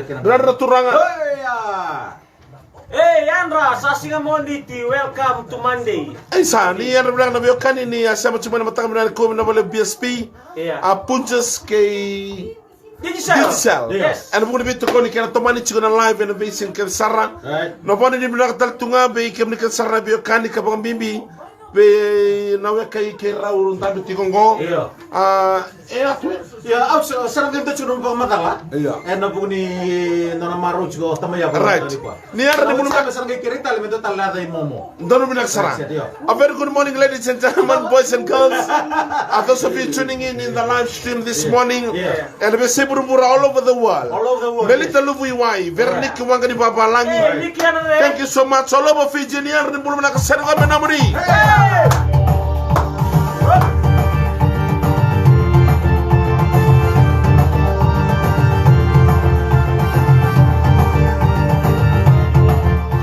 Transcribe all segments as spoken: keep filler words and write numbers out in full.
Dra, dra, turaga. Oia. Ei, yadra, sa siga Moniti, welcome to Monday. Ei, sa, ni yadra vinaka na veiwekani ni a sema tiko mai na mataka vinaka ni kovi na vale B S P. Ia. A Punjas kei Digicel. Digicel. Yes. Ena vuku ni veitokoni kei na tomani tiko na live ena veisiga kece sara. Right. Na vona ni vinaka tale tu ga vei kemuni kece sara na veiwekani ka vakabibi vei na weka i keirau dabe tiko qo. Ia. A, e a tu. Ia, au sa, sa na qai dau tiko na vakamacala. Ia. Ena vuku ni nona marau tiko o tamai yako. Right. Ni yadra ni bulu vinaka. Sa na qai kerei tale me dua tale na yaca i momo. Donu vinaka sara. Set, io. A very good morning, ladies and gentlemen, boys and girls. A those of you tuning in in the live stream this morning. Yeah. Ena veiyasai vuravura all over the world. All over the world, yes. Melita Luvuiwai, Veroniki Waqanivavalagi. Hey, Niki, yadra re. Thank you so much. All over Fiji, ni yadra ni bulu vinaka sara ga me nomuni. Hey!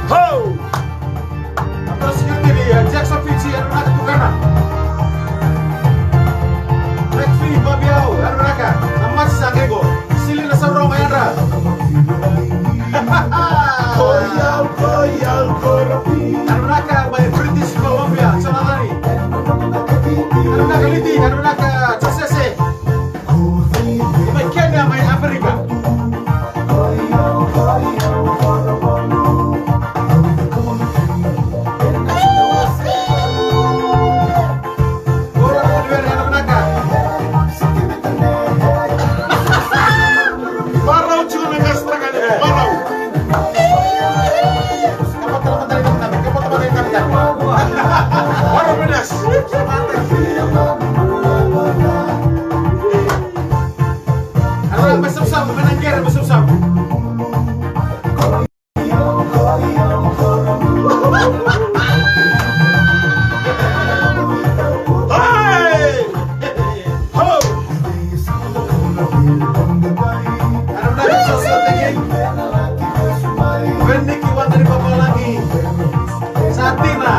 Ho! Aprosikiti ni, eh, Jackson Fiji, yadra vinaka tukana. Black Free, Babiau, yadra vinaka. Na Masi sa qai qo. Sili na Saurogo, yadra. Koyau, koyau, korafi. Yadra vinaka, mai British Columbia, Jonathan. Yadra vinaka, Liti, yadra vinaka, Josese. Mai Kenya, mai Afrika. Ara, mai Savusavu, mai na qere, mai Savusavu. Hey! Ho! Ara, mai Savusavu, thank you. Veniki, Waqanivavalagi. Satina.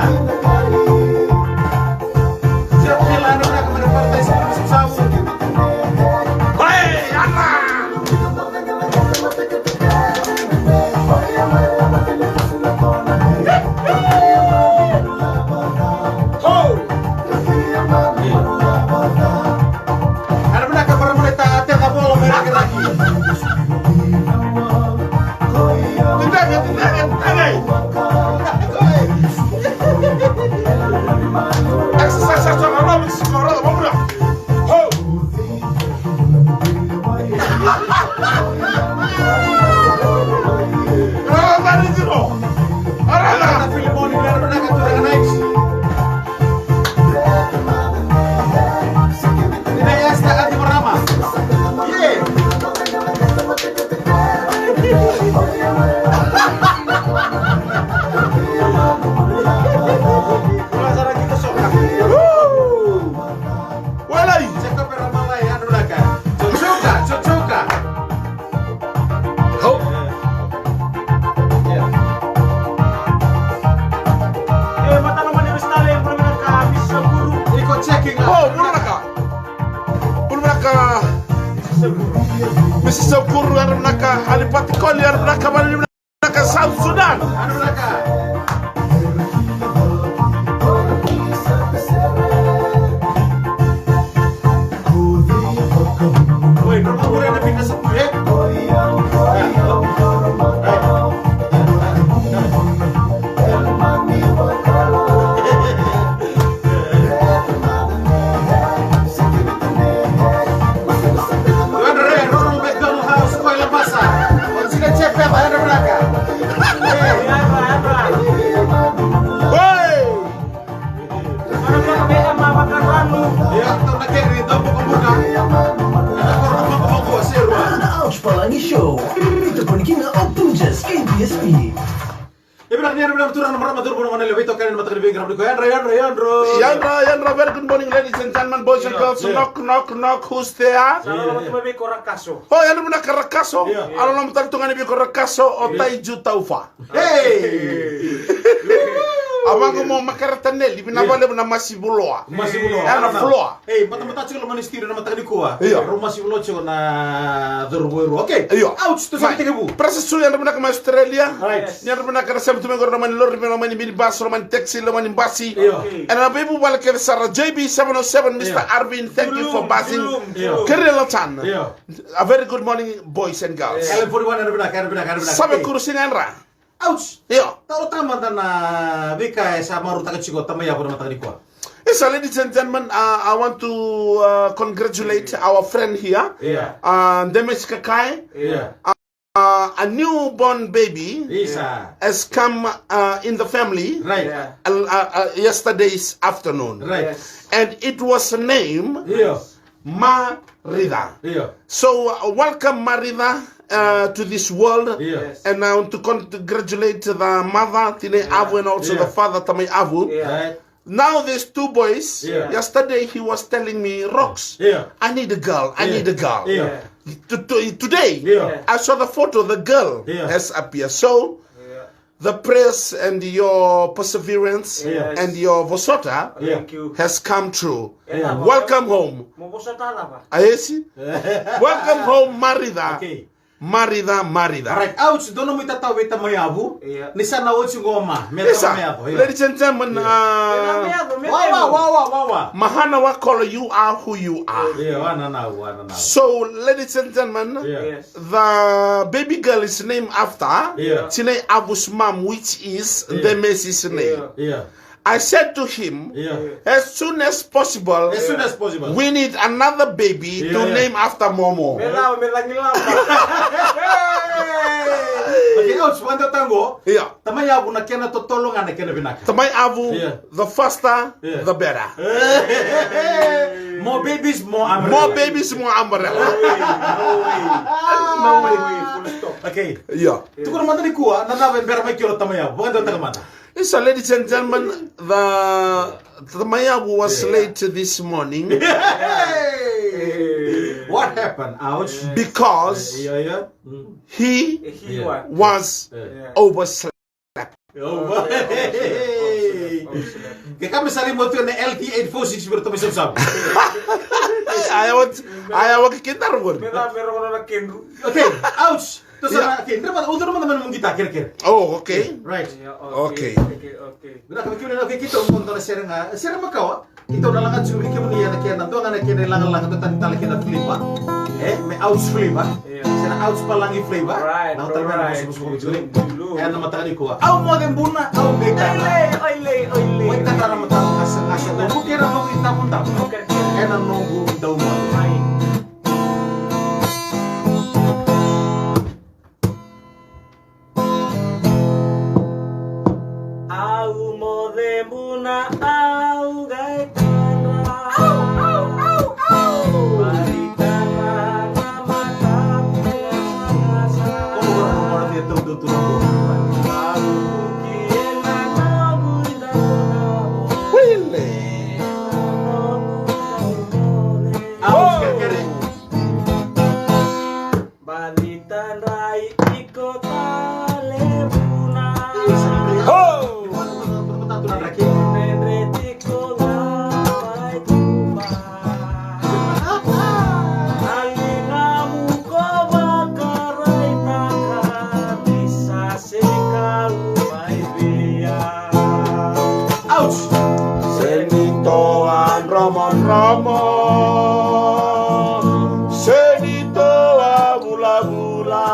Exercise, exercise, aerobics, brother, vamos lá. Ho! Brother, Valentino! Brother! Welai! Chochoka, chochoka. Hau. E, matana mani Australia, bula vinaka, Miss Saukuru. Iko checking out. Oh, bula vinaka. Bula vinaka. Miss Saukuru, yadra vinaka. Alipati Koli, yadra vinaka. Bula vinaka, South Sudan. Ouch Palagi Show. Ita panikiga o Punjas, K B S P. E vinaka ni yadra, vinaka turaga na marama, turaga na gone, lewe, veitokani na mataka ni veiqaravi nikua. Yadra, yadra, yadra. Yadra, yadra, very good morning, ladies and gentlemen, boys and girls. Knock, knock, knock, who's there? Sa loloma tu mai vei iko Rakaso. O, yadra vinaka Rakaso. Io. A loloma tale tu ga ni vei iko Rakaso, o Taiju Taufa. Hey! A vaqo mo makara taneli, vinaka vakalevu na masi vuloa. Masi vuloa. E na floor. Ei, batabata tiko loma ni studio na mataka nikua. Io. Rau masi vuloa tiko na cauravou e rua. Okay. Io. Ouch, tou sa mai tekivu. Prasa Sui, yadra vinaka mai Australia. Right. Ni yadra vinaka na sema tu mai qori loma ni lori, loma ni minibus, loma ni taxi, loma ni basi. Io. Ena veivuvale kece sara, J B seven oh seven, Mister Arvin, thank you for buzzing. Io. Kerela Chan. Io. A very good morning, boys and girls. Ela forty-one, yadra vinaka, yadra vinaka, yadra vinaka. Sa vei kuru siga yadra. Ouch! Io. Taro tale mada na veika e sa marautaka tiko tamai yavo na mataka nikua. Isa, ladies and gentlemen, uh, I want to uh, congratulate our friend here, yeah. Uh, Demesi Kakai. Yeah. Uh, a newborn baby Isa. Has come uh, in the family, right. Yeah. Uh, uh, uh, yesterday's afternoon. Right. Yes. And it was named, yeah. Marica. Io. So, uh, welcome Marica uh, to this world. Io. Yes. And I want to congratulate the mother, Tinei Avu, and also the father, Tamai Avu. Io. Right. Now there's two boys. Io. Yesterday he was telling me, Rocks, Io. I need a girl, I Io. Need a girl. Io. To- to- today, Io. I saw the photo, the girl Io. Has appeared. So, Io. The prayers and your perseverance Yes. And your vosota Thank you. Has come true. Yeah. Welcome home. Mo vosota lava. Aesi? Welcome home, Marica. Okay. Marica, Marica. Alright, ouch, dua nomu itatau vei tamai yavo. Yeah. Ni sa na oti qo ma, me Isa, tamai yavo, yeah. Ladies and gentlemen, Yeah. uh, Me yavo, me Wa, wa, yavo. Wa, wa, wa, wa. Mahana Wakolo, you are who you are. Yeah, wa na na, wa na na. So, ladies and gentlemen, Yeah. Yes. The baby girl is named after Yeah. Tinei Avu's mom, which is Yeah. Demesi's name. Yeah. Yeah. I said to him, Yeah. As soon as possible, As soon as possible. We need another baby Yeah, to yeah. Name after Momo. Me lava, me lagi lava. Okay, ouch, vanda tango. Yeah. Tamai Avu na kena totolo ga na kena vinaka. Tamai Avu, Yeah. The faster, Yeah. The better. More babies, more umbrella. More babies, more umbrella. No way, no way. No way, full stop. Okay. Yeah. Tukuna mada nikua, na cava e bera mai kilo tamai Avu. Vakadeitaka mada. Isa, ladies and gentlemen, the Tamai Avu was Yeah. Late this morning Hey! What happened? Ouch. Because Yeah, yeah. Mm. He He Yeah. What? Was Yeah. Overslept. Over. Ke kame sa rimo tu na L T eight four six vero tome sabu sabu. Aya wat, aya waki kintaru gori. Me da me rogo na kendru. Okay, ouch. Tou sa na, okay, ndra mada, ucura mada mai na nomu gita, kerekere. Oh, okay. Right. Yeah, Okay. Okay, okay. Vinaka, vei kemuni na, okay, keitou mo dua na sere ga, sere makawa. Keitou na laga tiko vei kemuni ena kena, dua ga na kena ilagalaga, dua tani tale kena flavor. E, me ouch flavor. Yeah. Se na ouch palagi flavor. Right, Na tale mena right. Musuka musuka vei kemuni. Ena mataka nikua. Au moce buna, au qai kana. Oilei, oilei, oilei. Oi, kana na mataka gasa gasa. Au bukera noqu itabu tabu. Okay. Ena noqu dau moce. Right. Au moce buna au qai kana. Au, au, au, au. Mari kana na matamu gasa gasa. Au buki ena noqu idau. Wile. Au kerekere. Balita drai iko tale vuna. Ho! Nedre tiko ga mai tuba. Aligamu ko vakaraitaka ni sa se kau mai via. Ouch! Senito a dromodromo, senito a vulavula,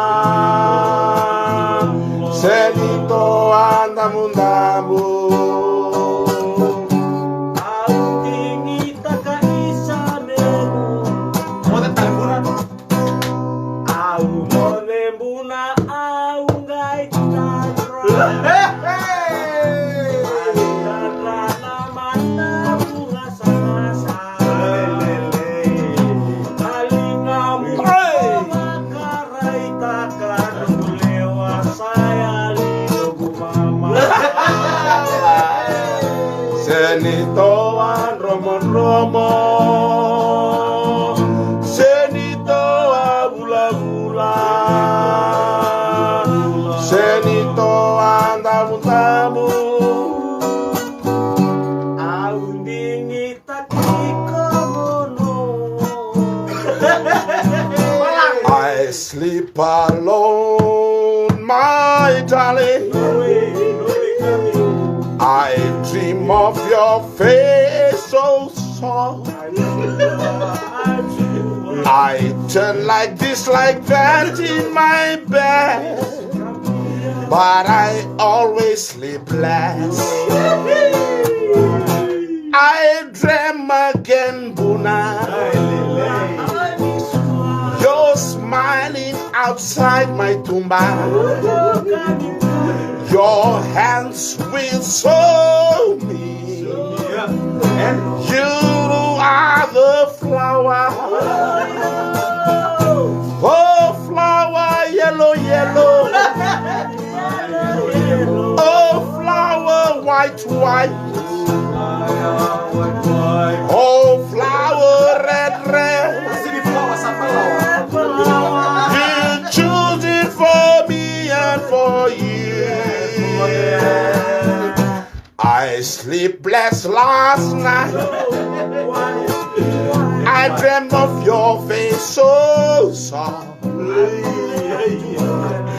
senito a damudamu. Au digitaka isa menu. Moce tale vuna. Au moce buna au qai tadra. Hey, hey. Au tadra na matamu gasagasa. Lelele. Aligamu Hey. Ko vakaraitaka noqu lewa sa yali noqu mama. Senito a dromodromo, senito a vulavula, senito a damudamu. Balloon, my darling. I dream of your face so soft. I turn like this, like that in my bed, but I always sleepless. I dream again, Buna. You're smiling outside my tumba. Your hands will show me. And you are the flower. Oh, flower, yellow, yellow. Oh, flower, white, white. Oh, flower, red, red. You choose it for me and for you. I sleepless last night. I dreamt of your face so soft.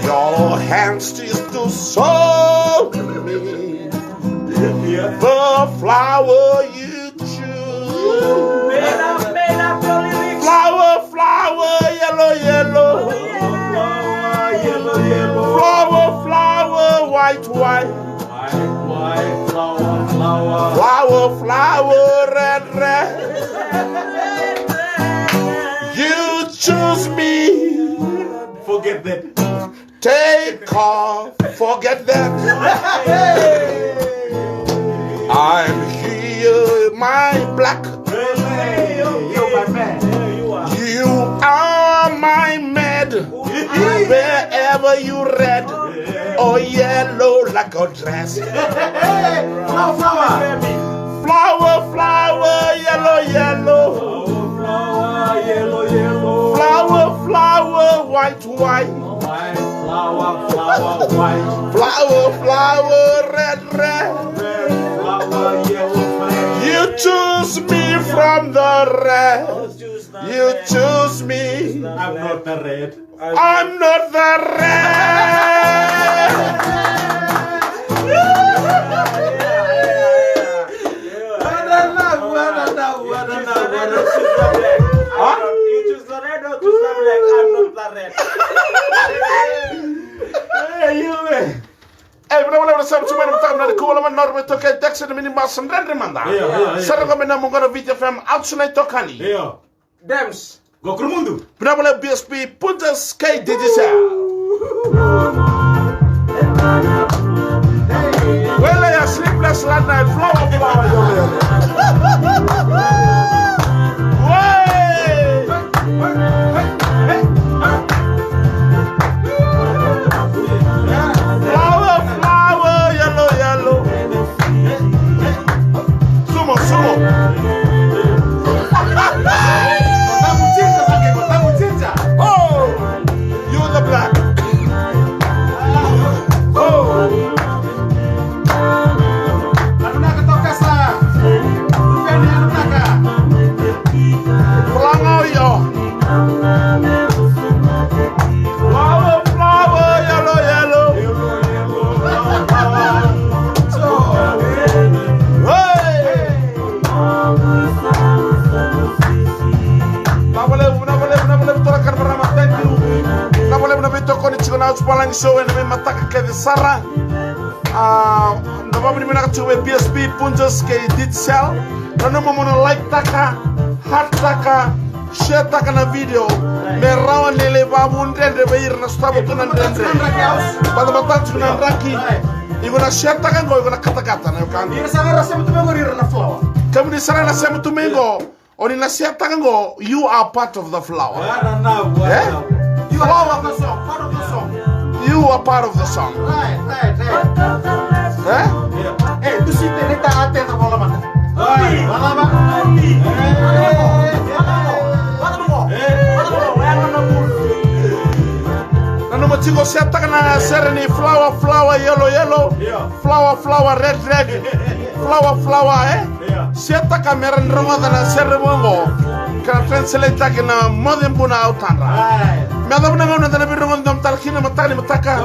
Your hands still to show me the flower you choose. Flower, flower, yellow, yellow. Flower, flower, white, white. Flower, flower, red, red. You choose me. Forget that. Take off, forget that. I'm here, my black. Hey, you, my man. You are my mad. Wherever you red or yellow like a dress. Flower, flower. Flower, flower, yellow, yellow. Flower, flower, white, white. Flower, flower, red, red. You choose me from the red. You choose me. I'm not the red. I'm not the red. What a love, what a love, what a love, what a love. Huh? You choose the red or choose the black? I'm not the red. Hey, you, eh. Hey, vinaka vakalevu na sema tu mai na mataka vinaka nikua, lomani na oro mai toka e Texas, na mini bus dredre mada. Io, io, io. Sa rogo mai na Moqo na Viti F M, Aotu na iTokani. Io. Dems. Qo Kurumudu. Vinaka vakalevu B S P, Punjas kei Digicel. Wele ya sleepless last night, flower, flower, yellow, yellow. Wey! Flower, flower, yellow, yellow. Sumo, sumo. Oh, you the black. Oh. Flower, flower, yellow, yellow. Hey! Vinaka vakalevu, vinaka vakalevu, vinaka vakalevu, turaga kei na marama, thank you. Vinaka vakalevu na veitokoni tiko na Aotu Valagi Show ena veimataka kece sara. A, na vakavinavinaka tiko vei B S P, Punjas kei Digicel. Nanuma mo na like-taka, heart-taka, share-taka na video me rawa ni lai vakavu dredre vei ira na sotava tu na dredre. Batabata tiko na draki. Iko na share-taka qo, iko na katakata na wekaqu. Kemuni sara na sema tu mai qo. O ni na share-taka qo, you are part of the flower. Eh? You are part of the song, part of the song. You are part of the song. Right, right, right. Eh? Eh, tu si te neta ate na bola mana. Oi, bola mana. Eh, bola mana. Eh, bola mana. Nanuma tiko, share-taka na sere ni flower, flower, yellow, yellow. Io. Flower, flower, red, red. Flower, flower, eh? Io. Share-taka me ra ni rogoca na sere vou qo. Ka na translate-taki na moce buna au tadra. Ai. Me yacova na gauna eda na veirogoci domo tale kina mataka ni mataka.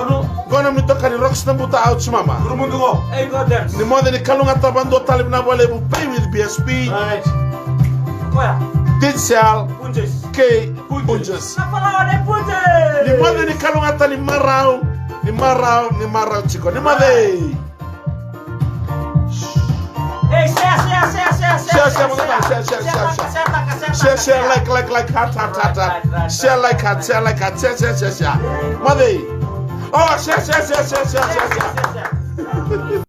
Qo na nomuni itokani Rox Nabuta, au Jemima. Kurumudu qo. Ei, qo Dems. Ni moce ni kalougata vakadua tale vinaka vakalevu, Pay with B S P. Right. Koya. Digital. Punjas. Kei Punjas. Punjas. Na falawa nei Punjas. Ni moce ni kalougata, ni marau, ni marau, ni marau tiko. Ni moce. Ei, share, share, share, share, share, share, share, share, share, share, share, share, share, share, like, like, like, heart, heart, heart, heart, share, like, heart, share, like, heart, share, share, share, share. Moce. Oh, share, share, share, share, share, share, share.